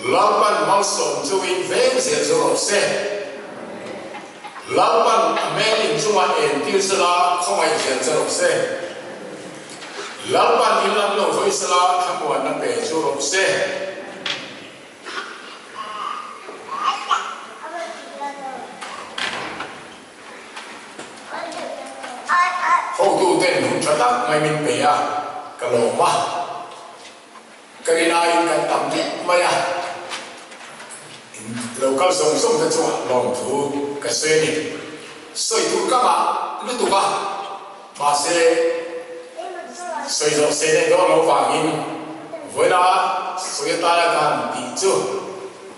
Lalpan malsawm chungin veng zel chu rawh se. Lalpan a hmel in chungah entir sela khawngaih zel che rawh se. Lalpan in lam lo hawi sela thlamuanna pe chu rawh se. Hotuten hun tha tak mai min pe a, ka lawm a. Ka rinaiin kan tam vek mai a, in lo kal zawng zawng te chungah lawmthu ka sawi a ni. Sawi tur ka ngah lutuk a, mahse sawi zawh se leh dawn lo vangin vawiina sawi atana ka han tih chu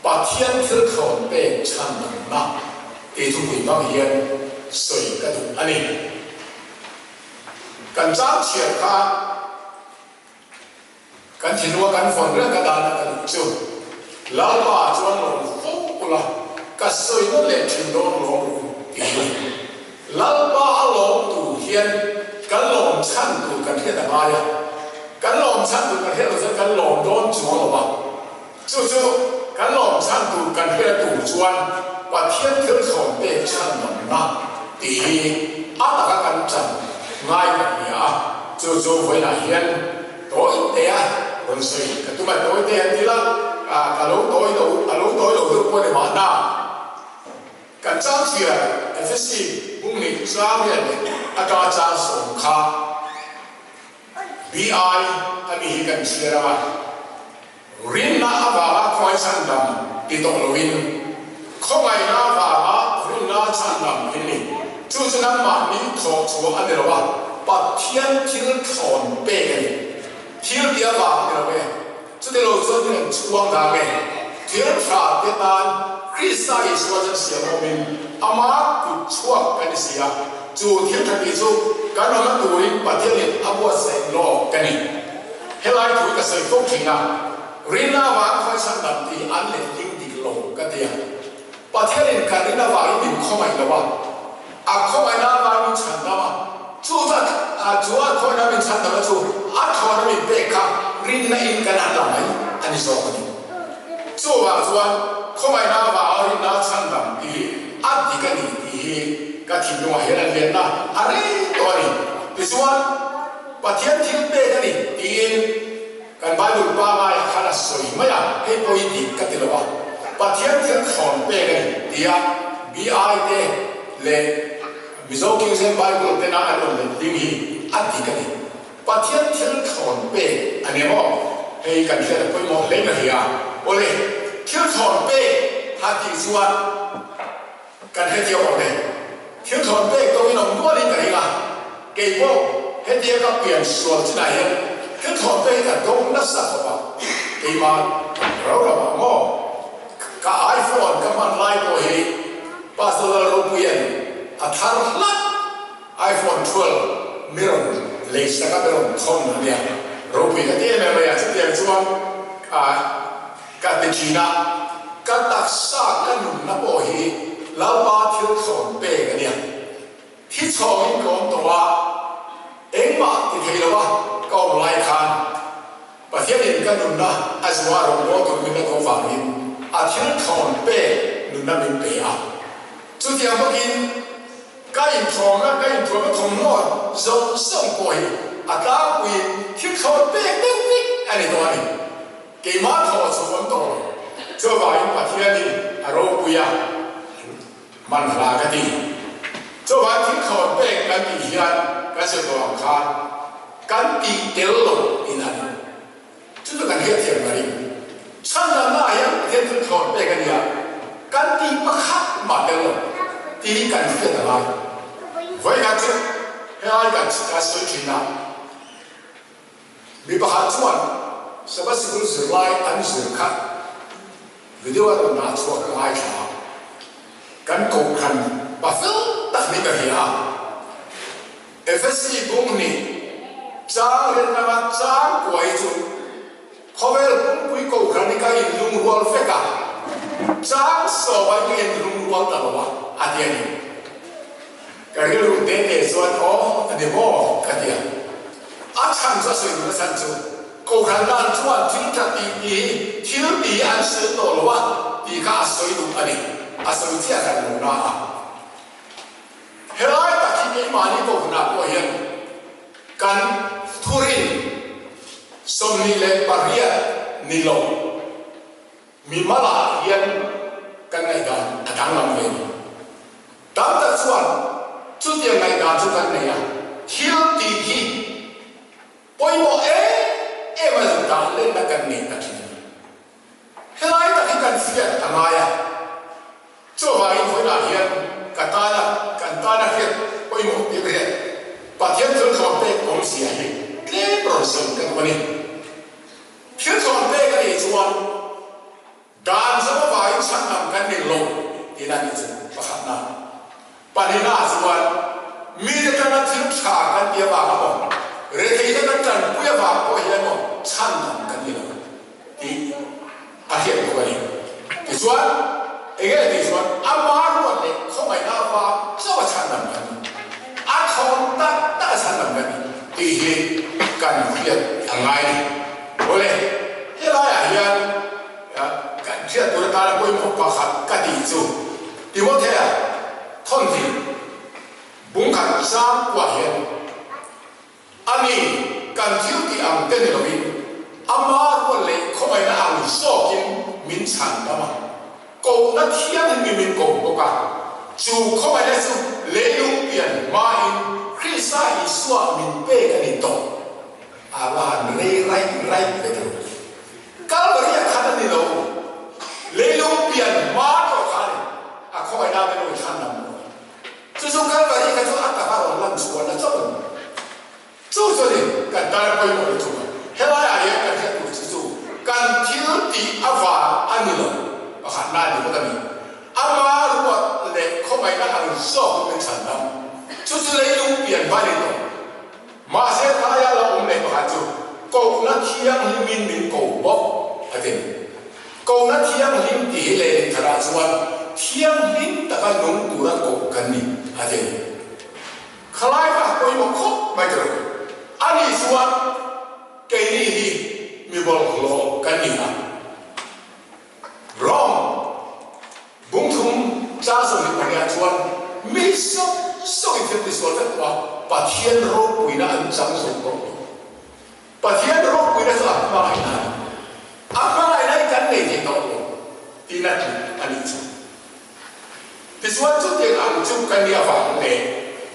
Pathian thil thlawn pek chhan dangna tih thupui hmang hian sawi ka duh a ni. Kan chang chhiar kha. Kan thinlunga kan vawn reng ka dana ka duh chu Lalpa chuan lawm fo ula, ka sawi nawn leh thin dawn lawm rawh u tih hi. Lalpa a lawm tur hian kan lawm chhan tur kan hriat a ngai a, kan lawm chhan tur kan hriat loh chuan kan lawm dawn chuang lo va. Chu chu kan lawm chhan tur kan hriat tur chuan Pathian thil thlawn pek chhan nawmna tih hi a taka kan chan ngai ka hria a, chu chu vawiinah hian tawi tea rawn sawi ka tum a, tawi te an ti la, ka lo tawi lo, a lo tawi lo deuh pawh ni mahna. Kan chang thian Efesi bung nih chang hian leh atanga chang sawm kha BI a mi hi kan chhiar a. Rinna avanga khawngaih chhandam ti tawh loin, khawngaihna avanga rinna chhandam in ni. Chu chu nangmahni thawh chhuah a ni lo a, Pathian thil thlawn pek a ni. Thil ti avang a ni lo e. Chuti lo chuan thil an chhuang dah nge? Thil tha te tan Krista Isua chuan siam awmin ama kut chhuak kan ni si a, chu thil tha tih chu kan awmna turin Pathianin a buatsaih lawk ka ni. Helai thu ka sawi fo thin a, rinna avang khawi chhan dam tih an letling dik lo ka ti a. Pathianin kan rin avangin min khawngaih lo a, a khawngaihna avangin min chhan dam a, chu zat chu a khawngaihna min chhan damna chu a thlawna min pek kha rinna in kan han la mai a ni zawk a ni. Chuvang chuan khawngaihna avanga rinna chhan dam tih hi a dik a ni tih hi ka thinlungah hian a lianna a rei tawh a ni. Tichuan. Pathian thil pek a ni tiin kan Bible pangai khan a sawi mai a, hei pawh hi dik ka ti lo a, Pathian thil thlawn pek a ni tia BI te leh Mizo King James Bible tena an rawn let ding hi a dik a ni. Pathian thil thlawn pek a ni maw? Hei kan hriat a pawimawh hle ka hria. Awle, thil thlawn pek ha tih chuan Kan hetiang awm e. Thil thawn pek tawngin awm nualin ka ring a, kei pawh hetia ka pian sual chinah hian thil thawn pek hi ka dawng nasa khawp a, keimah ro ramah maw ka iPhone ka hman lai pawh hi Pastor Lalropuia'n a thar hlat iPhone 12 mi rawn lei sak a, mi rawn thawn a nia, ropui ka ti em em mai a, chutiang chuan Ka ti thin a, ka taksa ka nunna pawh hi Lalpa thil thlawn pek a nia. Thi chhawngin ka awm tawh a, engmah ti thei lo a ka awm lai khan Pathianin ka nunna a zuah rawngbawl tur min la tho vangin a thil thlawn pek nunna min pe a. Chutiang bawkin ka inthlawmna, ka inthuamna thawmhnaw zawng zawng pawh hi a tlangpuiin thil thlawn pek deuh vek a ni tawh a ni. Keimah thaw chu awm tawh lo. Chuvangin Pathianin a ropui a, man hla ka ti. Chuvang thil thlawn pek kan tih hian kan sawi tawh ang khan kan tih tel lo in a ni. Chu chu kan hriatthiam ka ring. Chhandamna ah hian Pathian thil thlawn pek a nia, kan tih pakhat mah tel lo tih kan hriat a ngai. Vawikhat chu helai kan sawi thin a. Mi pakhat chuan Sabbath Sikul zirlai an zir kha video a rawn dah chhuah ka ngaithla a, kan kohhran pa fel tak ni ka hria a. Efesi bung hnih chang rinna chang kuai chu khawvel pumpui kohhran hi ka inlungrual vek a, chang sawm ai ka inlungrual ta lo a, a ti a ni. Ka rilru te te chuan aw a ni maw ka ti a. A chhan chu a sawi duhna chhan chu. Kohhran dan chuan thil tha tih tih hi thil ti an sawi tawh lo a tih kha a sawi duh a ni. A sawi chiah hran lo na a. Helai tak hi keimahni kohhranah pawh hian kan thurin 28 ni lo mimalah hian kan ngaihdan a danglam ve ni. Tam tak chuan chutiang ngaihdan chu kan nei a, thil tih hi pawimawh em em a zuk dah lenna kan nei ta thin a ni. Helai tak hi kan hriat a ngai a, chuvangin vawiinah hian ka tana kan tana hriat pawimawh tir hian Pathian thil thlawn pek awmzia hi tlem rawn sawi ka duh a ni. Thil thlawn pek a nih chuan dan zawng avangin chhandam kan ni lo tihna a nih chu pakhatna. Pahnihna chuan mite tana thil tha kan ti avang emaw, retheite kan tanpui avang pawh hian emaw chhandam kan ni lo tih a hriat bawk a ni. Tichuan, eng nge tih chuan ama ruat leh khawngaihna avang chauh a chhandam kan ni. A thawn tak tak a chhandam kan ni tih hi kan hriat a ngai a ni. Awle, helaiah hian kan hriat tur atana pawimawh pakhat ka tih chu Timothea thawnhnih bungkhat sang kuah hian a ni kan thil tih ang te ni loin ama rual leh khawngaihna ang zawkin min chhan dam a, kohna thiangin mi min ko bawk a, chu khawngaihna chu leilung pian hmain Krista Isua min pek a ni tawh. A va han rei raih raih ve deuh. Kalvari a khat a ni lo. Leilung pian hma tawh kha a ni. A khawngaihna te pawh i thlan lam lo. Chu chu Kalvari kha chu a taka rawn lan chhuahna chauh a ni. Chu chu a ni kan tana pawimawh lutuk a. Helaiah hian kan hriat tur chu chu kan thil tih avang a ni lo. Pakhatna a ni phawt a ni. Ama ruat leh khawngaihna ang zawkin min chhan dam. Chu chu leilung pian hma a ni tawh. Mahse thaia la awm leh pakhat chu kohna thianghlimin min ko bawk a ti. Kohna thianghlim tih hi lehling tharah chuan thianghlim taka nung tura koh kan ni a ti. Khalai kha a pawimawh khawp mai ta lo. Ani chuan keini hi mi bawlhhlawh kan ni a. Rom bungthum tlang 22 ah chuan mi zawng zawngin thil tisual vek tawh a, Pathian ropuina an chang zo tawh lo. Pathian ropuina chu a hmangaihna a ni. A hmangaihna hi kan nei thei tawh lo tihna tluk a nih chu. Tichuan chutiang ang chu ka nih avang leh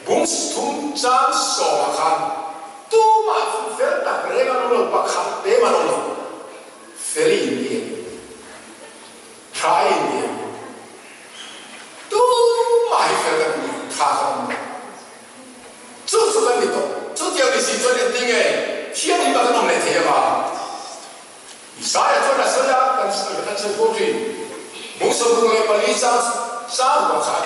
bungthum chang sawmah khan tumah fel tak reng an awm lo, pakhat te mah an awm lo. Fel in ti em? Tha in ti em? Tumah hi fel kan ni, tha kan awm lo. Chu chu kan ni tawh. Chutiang ni si chuan engtin nge thianghlim a kan awm leh thei anga? Isaiah chuan a sawi a, kan sawi kan sawi fo thin. Bung 64 chang sang ruah khan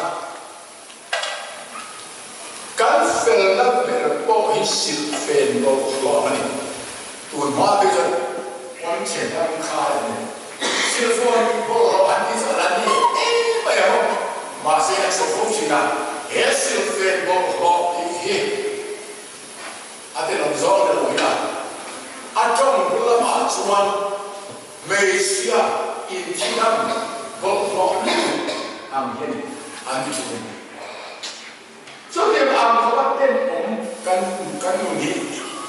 Kan felna ber pawh hi silhfen bawlhhlawh a ni. Tun hma te chuan pawn chhe dang kha a ni. Silhfawn bawlhhlawh han ti chu a la ni em mai ang aw. Mahse an sawi fo thin a, he silhfen bawlhhlawh tih hi a tenawm zawng ni lo hian a tawng bul lamah chuan hmeichhia inthiam bawlhhlawh lutuk ang hian an ti thin a ni. Chutiang ang khawpa tenawm kan kan nun hi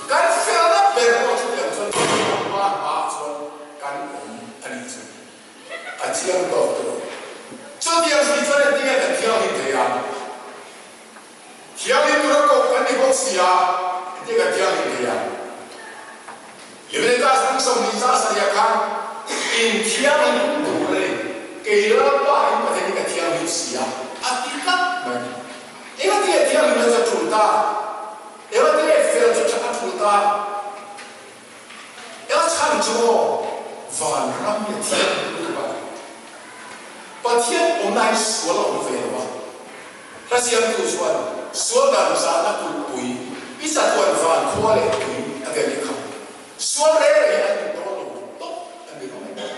kan felna ber pawh chutiang chuan hma hmaah chuan kan awm a nih chu a chiang tawk tawh. Chutiang si chuan engtin nge kan thianghlim thei ang? Thianghlim tura koh kan ni bawk si a, engtin kan thianghlim thei ang? Leviticus bung 27 khan inthianghlim tur a ni, kei Lalpa in Pathian hi ka thianghlim si a, a ti tlat mai. Engati nge thianghlimna chu a tul ta? Engati nge fel chu a tul ta? Eng a chhan chu maw vanram hi a thianghlim lutuk a, Pathian awmna hi sual a awm ve lo a. Hla siamtu chuan sual dan zahna kulhpui i chatuan van khua leh tui a tel i kham. Sual reng reng hi an duh dawn lo tawp an ni rawh mai.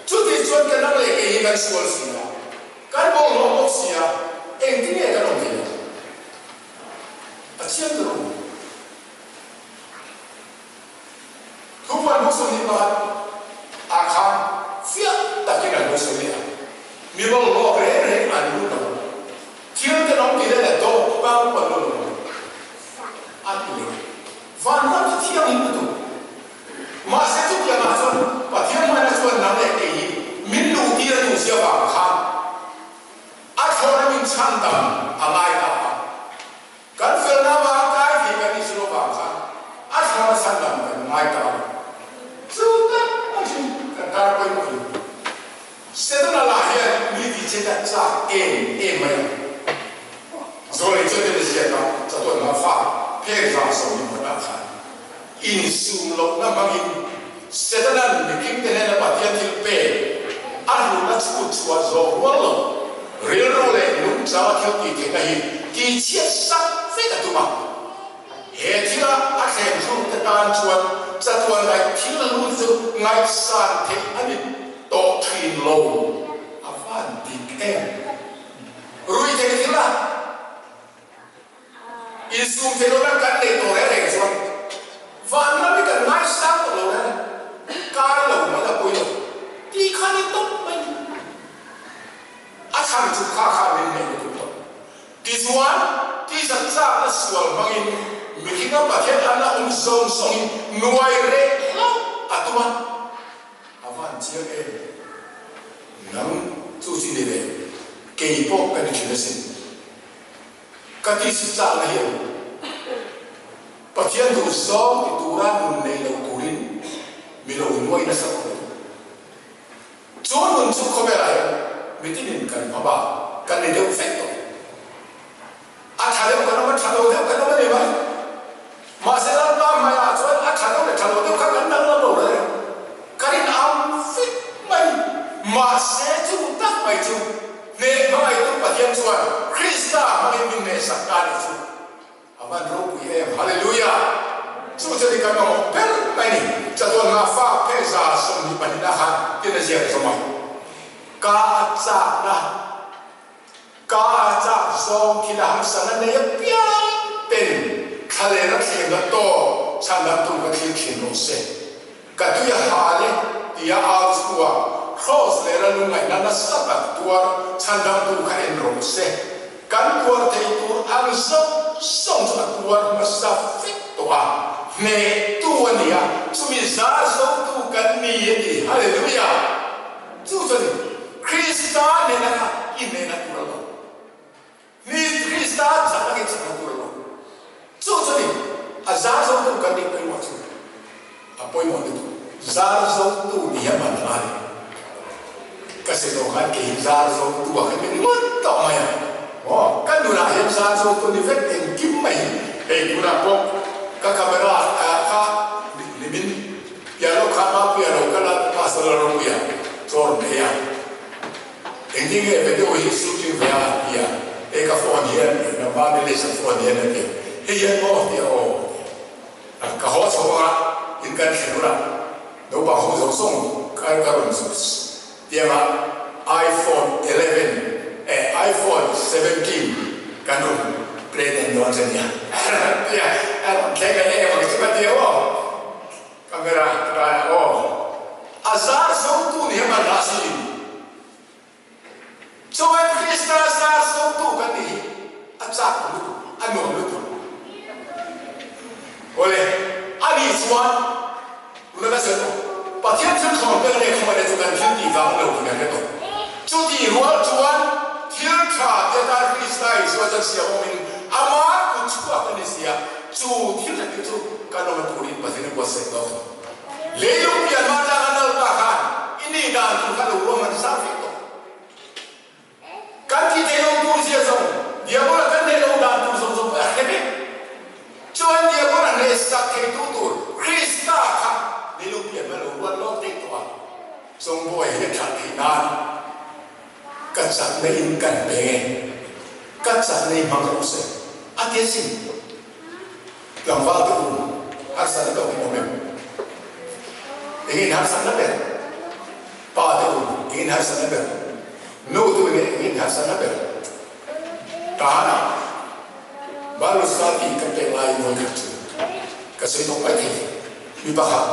Chuti chuan ka nang leh kei hi kan sual si a, kan bawlhhlawh bawk si a, engtin nge kan awm theih ang? A chiang ta rawh. Thu. Thupuan bu 21 ah khan fiah takin an lo sawi leh a, mi bawlhhlawh reng reng an lut lo. Thil tenawm ti leh dawp bang pawh an lut lo a ti leh. Vanram chu thianghlim lutuk. Mahse chutiangah chuan Pathian hmaina chuan nang leh kei hi min luhtir a duh zia vang khan a thlawhna min chhandam a ngai ta a. Kan felna vang kai thei kan ni chu avang khan a thlawhna chhandam kan ngai ta a. Chu tak a thin kan tar pawimawh hi. Setana lah hian mi ti che ta chak em em mai a. Zawlei chuan te ziak a, chatuan hma fa phek 120 ah khan insum lohna hmangin Setana'n mihring te hnena Pathian thil pek a hlutna chhut chhuah zawh rual lo rilru leh nungchang a thil tih theihna hi tihchhiat sak vek a tum a. He thila a thlem thluk te tan chuan chatuan ngaih thil lut chu ngaihsan theih a ni tawh thin lo a van dik em? Rui thei thila insum thei lohna kan nei tawh reng reng chuan vanram hi kan ngaisang tawh lo reng kai lo mai a pawi lo tih kha ni tawp mai ni. A chhan chu kha kha min neih lutuk tawh. Tichuan, tisa chakna sual hmangin mihringa Pathian an la awm zawng zawngin nuai reh hlauh a tum a. A van chiang em? Nang chu chi ni ve, kei pawh ka ni thin asin. Ka tisa chakna hian Pathian duh zawng ti tura nun nei lo turin mi lo nuai nasa tawh lo. Chu nun chu khawvelah hian mitinin kan hma bak kan ni deuh vek tawh. A tha deuh kan awm a, tha lo deuh kan awm a ni mai. Mahse Lalpa hmaiah chuan a tha deuh leh tha lo deuh kha kan danglam lo reng. Kan inam vek mai. Mahse chu tak mai chu hneh hmangaitu Pathian chuan Krista hmangin min hnehsak ta a nih chu. A van ropui em! Hallelujah! Chu chu ni kan mamawh ber mai ni. Chatuan nga fa phe 22 a khan tin a ziak zawm a, Ka a chakna, ka a chak zawng thil a hamsana nei apiang ten thlaleng a thleng a tawk chhandamtu ka thlir thin rawh se. Ka tui a hal e tia au chhuak Kraws leh ra lungaihna nasa tak tuar chhandamtu kha en rawh se. Kan tuar thei tur ang zawng zawng chu a tuar hmasa vek tawh a, hnehtu a ni a, chumi zar zotu kan ni a ti. Hallelujah! Chu chuan Krista nena kha i hnehna tur a lo. Ni Krista chakna hi chakna tur a lo. Chu chu ni, a zar zotu kan nih pawimawh chu a pawimawh lutuk. Zar zotu ni hian man a ni. Ka se tawh khan kei hi zar zotu ah khan min ngawt tawh mai a. Aw, ka nunah hian zar zotu ni vek engkim mai hi. Hei tunah pawh ka camera kha nimin piah loh khan Mapuia lo kal a, Pastor Lalropuia chaw rawn ei a. Engtin nge video hi shooting ve a an ti a, hei ka phone hian Ramba Melissa phone hian a ti a, hei hian maw a ti a aw a ti a, ka haw chho ang a, in kan thlen hun a, naupang ho zawng zawng ka ka rawn tiang a iPhone 11 eh iPhone 17 kan rawn play dan dawn che nia a ti a, a rawn thleng a eng ang chu ka ti a aw. Camera tlai a aw. A zar zotu ni hian a si in. Chuan Krista zar zotu kan nih hi a chak lutuk, a nuam lutuk. Awle, a nih chuan tuna ka sawi tawh, Pathian thil thlawn pek leh khawngaih leh chu kan thil tih vang lo tih kan hre tawh. Chutih rual chuan thil tha te atan Krista Isua chuan siam awmin amah kut chhuak a ni si a. Chu thil hre tih chu kan awm turin Pathian a buatsaih tawh. Leilung pian hma tlanga Lalpa khan i nih dan tur kha lo ruahman sa vek tawh. Kan thi thei lo tur zia zawng, Diabola kan hneh lo dan tur zawng zawng pawh a hre vek. Chuan Diabola hneh sak theitu tur Krista kha leilung pian hma lo ruat lawk daih tawh a. Chawngbawi hi a that theih nan ka chakna in kan pe nge? Ka chakna i hmang rawh se a ti asin. Tlangval te u, harsatna tawk in awm em? Eng in harsatna ber? Pa te u, eng in harsatna ber? Nu te u eng in harsatna ber? Tahan ah Bible study kan pek laiin vawi khat chu ka sawi tawk mai thei. Mi pakhat.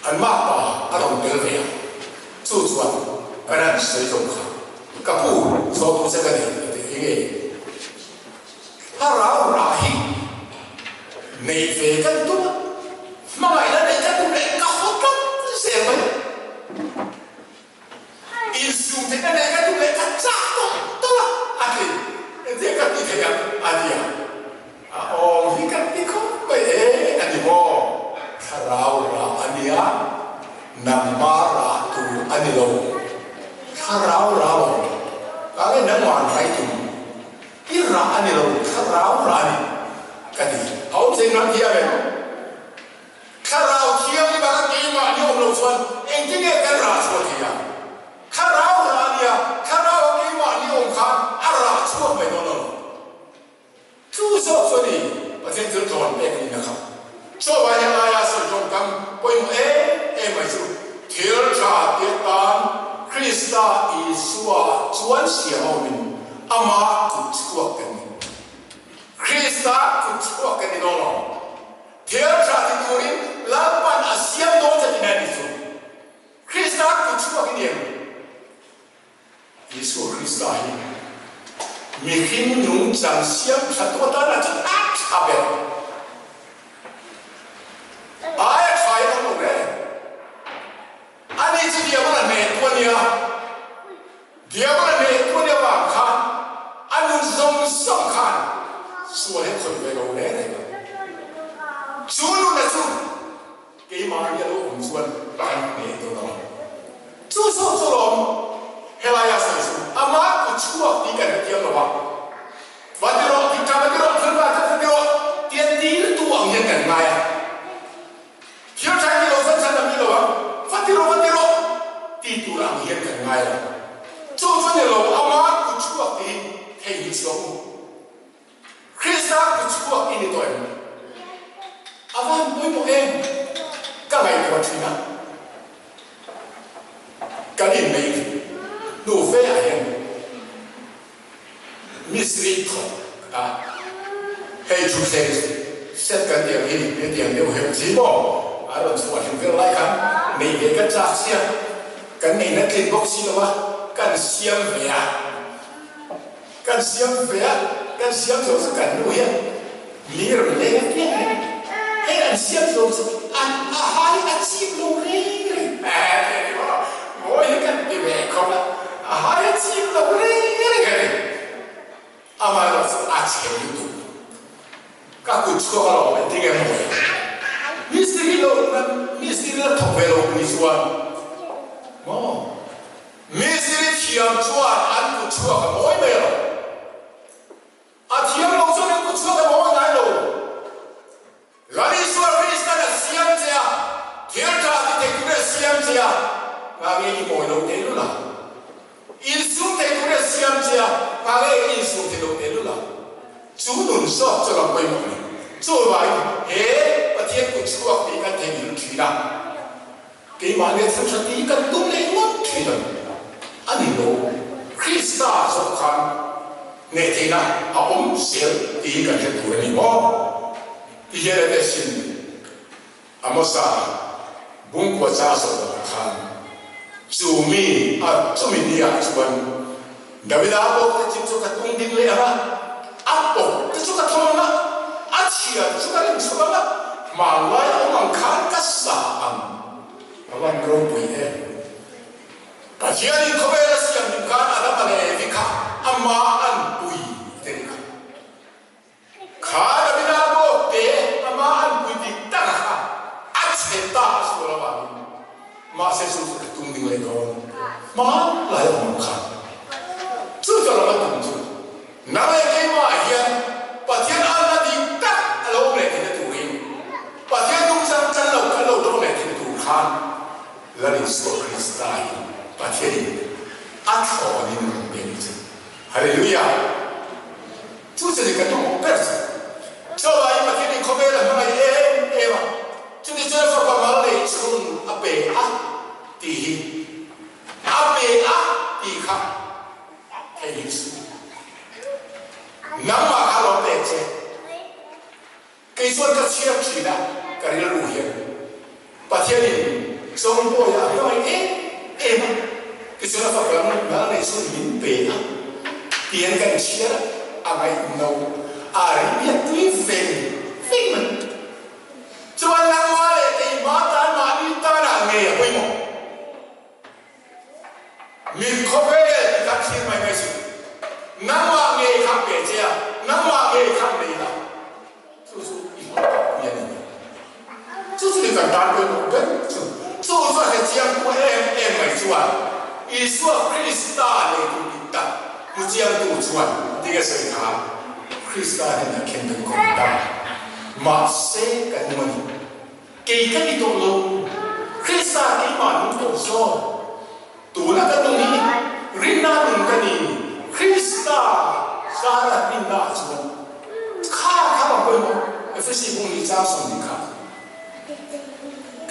An makpa a rawn tel ve a, chu chuan kan han sawi zo kha, Ka pu, chawhtu che ka nei a ti eng e? Thlarau rah hi nei ve kan tum a, hmangaihna neih kan tum leh ka haw tlat zel mai. Insum theihna nei kan tum leh ka chak tawh tawh a, a ti. Engtin ka ti thei ang? A ti a. A awm hi kan ti khawp mai e, a ni maw? Thlarau rah a nia, nangma rah tur a ni lo. Thlarau rah lo, ka nge nangman rai tum? I rah a ni lo, thlarau rah a ni, ka ti. A awm thei ngam hiam em? Thlarau thianghlim anga keimah ni awm lo chuan engtin nge kan rah chhuah thei ang? Thlarau rah a nia, thlarau a keimah ni awm khan a rah chhuak mai dawn alawm. Chu zawk chu a ni, Pathian thil tlawn pek nihna kha. Chawlai hian laia sawi tawngkam pawimawh em em mai chu thil tha te tan Krista Isua chuan siam a awmin amah kut chhuak kan ni. Krista kut chhuak kan ni dawn lo. Thil tha ti turin Lalpan a siam dawn che tihna a ni chu. Krista kut chhuak i ni em? Isua Krista hi mihring nungchang siam tha tu atana chuan a tha ber. Ai a tha in awm lo ve. Ani chu diabola hneh tu a nia. Diabola hneh tu a nia vang khan a nun zawng zawng khan sual hi a khawih ve lo reng reng a. Chu nuna chu Keimah hi a lo awm chuan kan hneh dawn a lo. Chu zawk chu lawm helai a sawi chu amah ku chhuak tih kan hrethiam lo a. Va ti rawh, ti tha va ti rawh, thil va tha ti rawh tia tirtu ang hian kan ngai a. Thil tha ti lo chuan chhan a mi lo ang, va ti rawh, va ti rawh ti tur ang hian kan ngai a. Chu chu ni lo amah ku chhuak tih hi theihnghilh suak u. Krista ku chhuak i ni tawh em? A van pawimawh em? Ka ngaihtuah thin a, kan inneih hnu fe ah hian Misri thawk a, hei thutthleng set kan tih ang hi hetiang deuh heuh chi maw a rawn chhuah hlim vel lai khan neih ve ka chak sia, kan neihna tlin bawk si lo a, kan siam ve a. Kan siam ve a, kan siam zo chu kan nu hian mi rawn leng a piang reng. Hei an siam zo chu an a hai a chip lo reng reng. Mawi hi kan ti ve khawp a, a hai a chip lo reng reng a ni. Amaherawhchu a chhe lutuk. Ka kut chhuak alawm engtin nge mawi a? Mistiri lo mistiri la thawk ve lo pui chuan maw? Mistiri thiam chuan an kut chhuak a mawi mai lo. A thiam lo chuan an kut chhuak a mawi ngai lo. Lal Isua Kristan a siam che a, thil tha ti thei turin a siam che a, nga nge i mawi lo teh lul a? Insum thei turin a siam che a, nga nge i insum thei lo teh lul a? Chu nun zawk chu lam pawimawh a ni. Chuvangin he Pathian kut chhuak tih kan theihnghilh thin a. Keimah leh thil tha tih kan tum leh ngawt thin a ni. A ni lo, Krista zawk khan hneh theihna a awm zel tih hi kan hre tur a ni maw? Ti hian a teh sin. Amosa bungkua cha a zawh takah khan chu mi a chumi ni ah chuan Davida pawh te chip chu ka tung ding leh ang a, a pawh te chu ka thawm ang a, a chhia te chu ka rem chhuak ang a, hmanlai a awm ang khan ka sa ang. A van ropui em! Pathianin khawvela siam hlim khan Adama leh Evi kha amah an pui te ni kha. Kha Davida pawh te amah an pui dik tak a kha a chhe ta a sual avangin mahse chu chu ka tum ding leh dawn hmanlai a awm ang kha. Chu chu ram a tum chu nang leh keimah hian Pathian anna dik tak a lo awm leh theihna turin Pathian nungchang kan lo kan lo dawng leh theihna tur khan Lal Isua Krista hi Pathianin a thlawnin a rawn pe a ni chu. Hallelujah! Chu chu ni kan mamawh ber chu. Chawlai Pathian in khawvel a hmangaih em em a, chuti chuan fapa mal neih chhun a pe a tih hi a pe a tih kha hei hi chu nangmah kha lo pek che. Kei chuan ka chhiar thin a, ka rilru hian Pathianin. Sawngbawiah a hmangaih em em a, tichuan a fapa nunna nei chu min pe a, tiang kan chhiar a ngaihno a ri tui veng veng mai. Chuan nangmah leh keimah tan mahni tanah ngei a pawimawh. Mit khawvel ti kha thlir mai mai suh. Nangmah ngei kha pe che a, nangmah ngei kha nei la. Chu chu i hmang tak pui a ni mai. Chu chu ni kan tan pawimawh ber chu. Chu chu a hrechiang tu em em mai chuan Isua Krista neitu dik tak hmu chiangtu chuan dik a sawi kha Krista hnenah khen kan kawm ta. Mahse kan nung a ni. Kei ka ni tawh lo, Krista keimah nung tawh zawk. Tuna ka nung hi rinna nun ka ni, Krista zara rinna ah chuan kha kha ka pawimawh, Efesi bung ni chang 20 kha.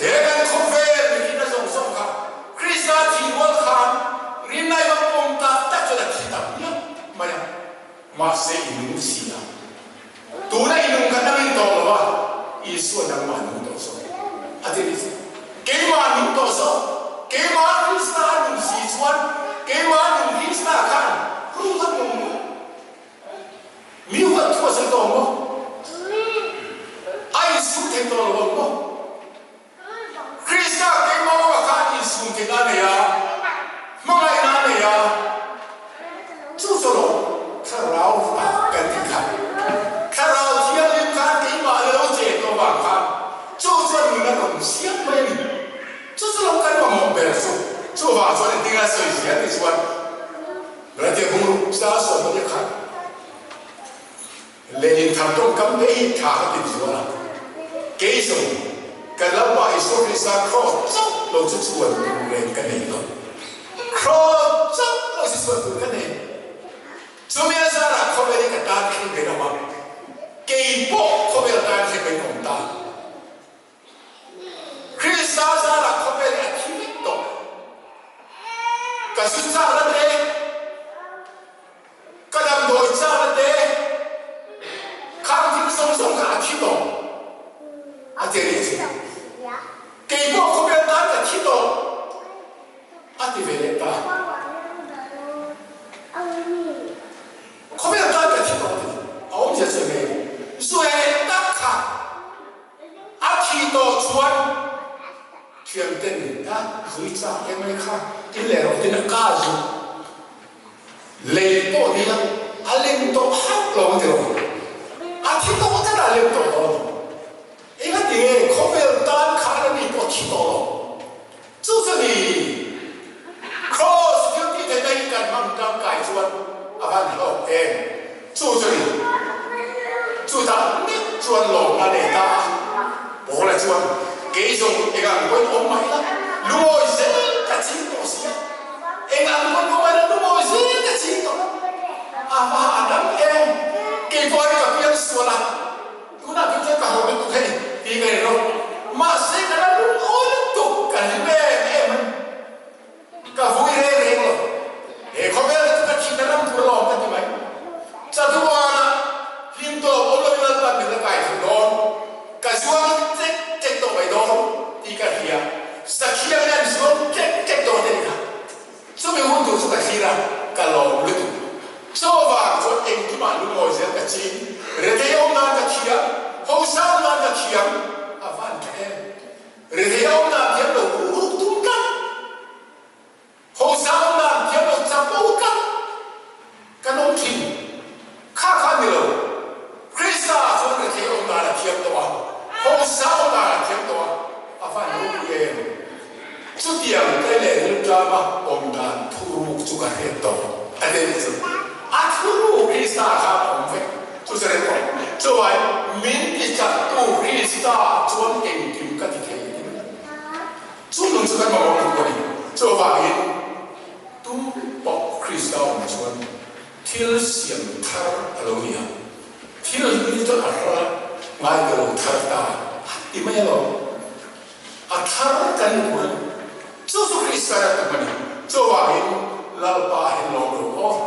He kan khawvel mihrinna zawng zawng kha Krista thih rual khan rinna i va pawm tak tak chuan a thi tak miah mai a. Mahse i nung si a. Tuna i nung kha nangin tawh lo a, Isua nangmah nung tawh zawk. A ti ni chu. Keimah nung tawh zawk. Keimah Krista a nun si chuan keimah nung Krista khan ru kha nung maw? Mi huat thu a sawi tawh maw? A insum thei tawh lo ang maw? Krista keimah awmah khan insum theihna a nei a, hmangaihna a nei a, chu chu lo Thlarau tak kan tih kha. Thlarau Thianghlim khan keimah la lo che tawh avang khan chu chuan nun a rawn siam mai a ni. Chu chu lo kan mamawh ber chu. Chuvang chuan engtin a sawi zel tih chuan Galatia bung sa 24 khan Lenin thar tawngkam te hi tha ka ti zual a, kei zawng ka Lalpa Isua Krista kraws chauh lo chu chuan tur reng ka nei lo. Kraws chauh lo chu chuan tur ka nei. Chumi a zarah khawvel hi ka tan thleng ve lo a, kei pawh khawvel tan thleng ve in awm ta. Krista zarah khawvel hi a thi vek tawh. Ka zu chak la te, ka damdawi chak la te, khang thil zawng zawng kha a thi tawh a ti a nih chu. Kei pawh khawvel tan ka thi tawh a ti ve leh ta. Khawvel tan ka thi tawh a ti. A awmzia chu enge? Zu eh tak kha. A thi tawh chuan thianten a zui chak em mai kha tin leh rawh tin a ka zu lei pawh ni la a lem tawh hauh lo a ti lo. A thi tawh tlat a lem tawh dawn. Eng a ti nge khawvel tan khan a ni pawh thi tawh lo. Chu chu ni Kraws thil tih theihna hi kan hmang tangkai chuan a van hlawk em? Chu chu ni chutah mek chuan lawmna nei ta a, Paula chuan kei zawng eng ang pawhin awm mai la, lungawi zel ka ching tawh si a, eng ang pawhin awm mai la, lungawi zel ka ching tawh a, a va a dam em? Kei pawh hi ka piang sual a. Tunah phei chuan ka ho lutuk hei tih ka rin lo. Mahse ka la lungawi lutuk ka hlim em em a ni. Ka vui reng reng lo. He khawvel hi chu ka thihna ram tur alawm ka ti mai. Chatuana hlim tawp awm lovin Lalpan min la kai thei dawn. Ka zuang ṭek ṭek tawh mai dawn tih ka hria. Sakhiang in an zuang ṭek ṭek dawn te ni kha. Chumi hun tur chu ka thlir a, ka lawm lutuk. Chaw vang chuan engkimah lungawi zel ka ching, rethei awm nan ka thiam, hausa awm nan ka thiam, a van tha em. Rethei awm nan thiam lo ruk tum tlat, hausa awm nan thiam lo chapo tlat kan awm thin. Kha kha ni lo, Krista chuan rethei awm dan a thiam tawh a, hausa awm dan a thiam tawh a, a van ropui em? Chutiang te leh rilṭama awm dan thuruk chu ka hriat tawh a ti a nih chu. A thuruk Krista khan a awm vek chu chu reng tawh. Chuvai min ti chaktu Krista chuan engkim ka ti thei a ti mai. Chu nun chu kan mamawh lutuk a ni. Chuvangin tu pawh Krista awm chuan Thil siam thar a lo ni a, thil hlui chu a hra ngai ka lo thar ta a ti mai alawm. A thar kan ni tur a ni. Chu chu Krista ram tum a ni. Chuvangin Lalpa hi lawm lo aw,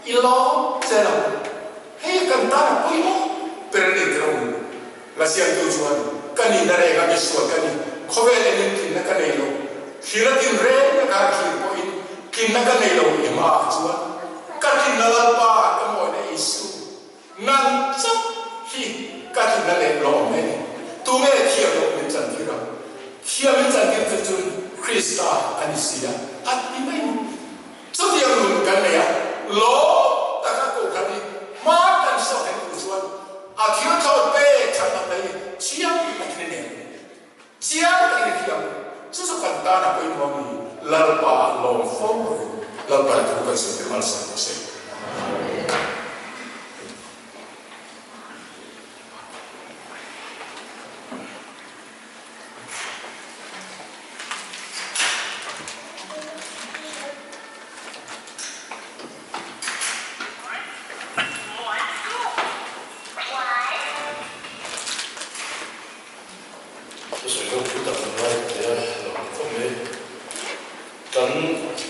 i lawm zel ang. Hei kan tan a pawimawh ber a ni tirh a u. La siamtu chuan ka nihna reng a misual ka ni. Khawvel enin tlinna ka nei lo, thlir a tin reng a kar thlir pawhin tlinna ka nei lo i hmaah chuan ka tlinna Lalpa ka mawina Isu nang chauh hi ka tlinna leh lawm e ni. Tunge thiam loh min chantir ang? Thiam min chantir chu chun Krista a ni si a, a ti mai ni. Chutiang nun kan nei a, lawm taka kohhran hi hma kan sawn theih tur chuan a thil thlawt pek chhan ang mai hi chiang takin a nei ang. Chiang takin a thiam. Chu chu kan tan a pawimawh a ni. Lalpa lawm fo rawh. Lalpa thu kan sawi te malsawm rawh se. Thusawi ropui tak kan ngai thei a, lo awm khawp mai. Kan.